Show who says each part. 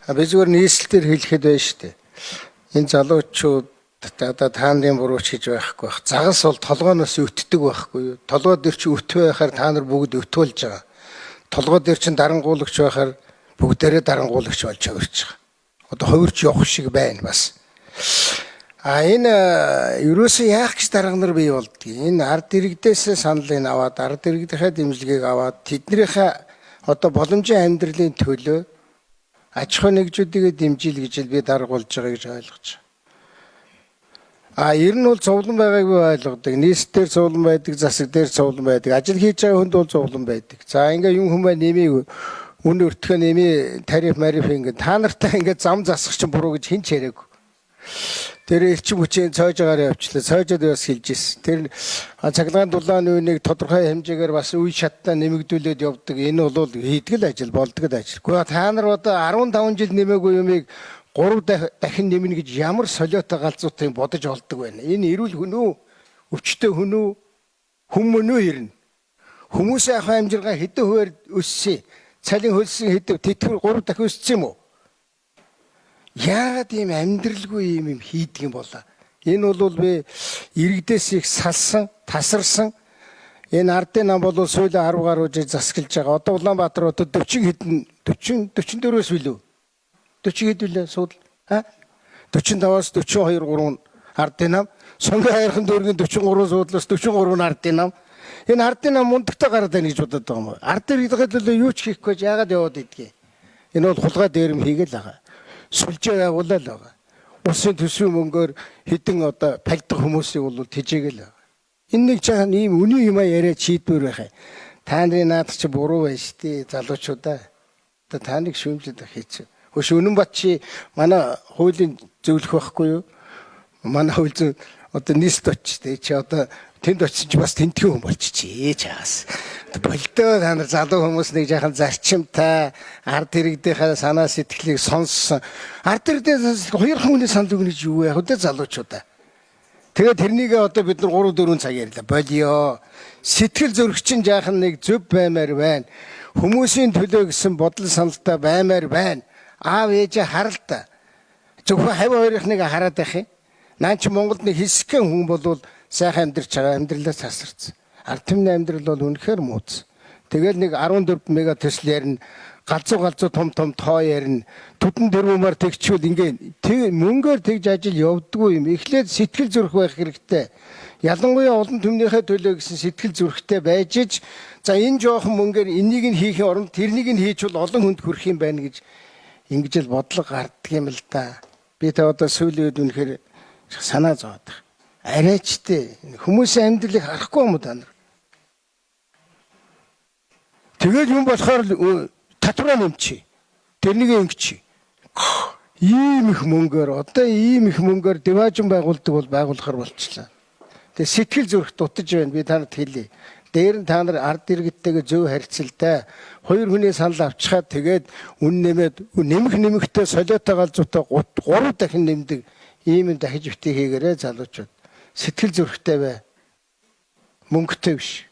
Speaker 1: Би зүгээр нийслэл дээр хэлэхэд байна шүү дээ. Энэ залуучууд одоо та нарын бурууч гэж байхгүй бах. Загас бол толгооноос өтдөг байхгүй юу? Толгой дээр чи өт байхаар та нар бүгд өтвөлж байгаа. Толгой дээр чин дарангуулагч байхаар бүгдээрээ дарангуулагч болж хувирч байгаа. Одоо хувирч явах шиг байна бас. А энэ ерөөсөө яах гэж дарга нар бий болдгийг. Энэ ард иргэдээс саналыг аваад, ард иргэдийнхээ дэмжлэгийг аваад тэднийхээ одоо боломжийн амьдралын төлөө аж ахуй нэгжүүдийг дэмжийл гэж би дарга болж байгаа гэж ойлгож байна. А ер нь бол зовлон байгааг би ойлгодог. Нийслэл дээр зовлон байдаг, засаг дээр зовлон байдаг. Ажил хийж байгаа хүнд бол зовлон байдаг. За ингээ юм хүмүү нэмийг үн өртгөө нэмий тариф мариф ингээ та нартай ингээ зам засах чинь буруу гэж хэн ч яриаг. Тэр элчин хүчийн цойж агаар явчлаа. Цойжод бас хэлж ирсэн. Тэр цахилгаан дулааны үеийг тодорхой хэмжээгээр бас үе шаттай нэмэгдүүлээд явдаг. Энэ бол хийдэг л ажил, болдог л ажил. Гэхдээ та нар одоо 15 жил нэмээгүй юмыг 3 дахин нэмнэ гэж ямар солиотой галзуутай бодож олдог байна. Энэ эрүүл хүн үү? Өвчтөй хүн үү? Хүн мөн үү ирнэ? Хүмүүсийн ахуй амжиргаа хэдэн хувиар өссөн? Цалин хөлсөн хэдэн тэтгэвэр 3 дахин өссөн юм уу? Яагаад ийм амьдралгүй юм хийдэг юм болоо? Энэ бол би иргэдээс их салсан, тасарсан. Энэ ардын нам бол сүүлийн 10 гаруй жил засаглаж байгаа. Одоо Улаанбаатар одоо 40 хэдэн 40 44-өөс билүү? 40 хэд билээ суудал? А? 45-аас 42 3 ардын нам. Сонгон хайрхан дүүргийн 43 суудлаас 43 нь ардын нам. Энэ ардын нам мундагтай гараад байна гэж бодод байгаа юм уу? Ард иргэдийн төлөө юу ч хийхгүй яагаад яваад идгийг? Энэ бол хулгай дээрэм хийгээл байгаа. Сүлжээ байгуулаад байгаа. Улсын төсвийн мөнгөөр хэдэн одоо пальдах хүмүүсийг бол тэжээгээл байгаа. Энэ нэг жаахан ийм үнэн юм яриад шийдвэр байх юм. Та нарын наадах чи буруу байна шүү дээ залуучуудаа. Одоо та нэг шүүмжлээд байх хэцүү. Хөш Үнэнбат чи манай хуулийн зөвлөх байхгүй юу? Манай хууль зүйн одоо нийслэлд очиж тэ чи одоо тэнд очиж чи бас тентхэн хүн болчихжээ чаас. Болдоо та нар залуу хүмүүс нэг жаахан зарчимтай ард иргэдийнхээ санаа сэтгэлийг сонссон. Ард иргэдийн хоёр хүний санал өгнө гэж юу яах вэ залуучуудаа? Тэгээд тэрнийгээ одоо бид нар 3 4 цаг ярьлаа. Болио. Сэтгэл зүрх чинь жаахан нэг зөв баймаар байна. Хүмүүсийн төлөө гэсэн бодол саналтай баймаар байна. Аав ээжээ харалта. Зөвхөн хавь хоёрынхныг хараад байх юм. Наа чи Монголд нэг хэсэгхэн хүн болвол сайхан амьдарч байгаа амьдралаа тасарсан. Ард түмний амьдрал бол үнэхээр мууц. Тэгэл нэг 14 мега төсөл ярина. Галзуу галзуу том том тоо ярина. Төдөн дөрвөмөр тэгчвэл ингээ тэг мөнгөөр тэгж ажил явдггүй юм. Эхлээд сэтгэл зүрх байх хэрэгтэй. Ялангуяа олон түмнийхээ төлөө гэсэн сэтгэл зүрхтэй байж ич за энэ жоохон мөнгөөр энийг нь хийхин оронд тэрнийг нь хийчвэл олон хүнд хүрэх юм байна гэж ингэж л бодлого гардаг юм л да. Би тэ одоо сүүлийн үед үнэхээр санаа зовоод байна. Арайчтэй хүмүүсийн амьдралыг харахгүй юм уу та нар? Тэгэл юм болохоор татвараа нэмчих. Тэрнийг ингэчих. Ийм их мөнгөөр одоо ийм их мөнгөөр диваажин байгуулдаг бол байгуулахар болчлаа. Тэгээ сэтгэл зүрх дутаж байна. Би танарт хэлье. Дээр нь та нар ард иргэдтэйгээ зөв харьцалтай хоёр хүний санал авчхаад тэгээд үн нэмээд нэмэх нэмэхтэй солиотой галзуутай 3 дахин нэмдэг ийм юм дахиж битгий хийгээрэй залуучууд. Сэтгэл зүрхтэй бай. Мөнгөтэй биш.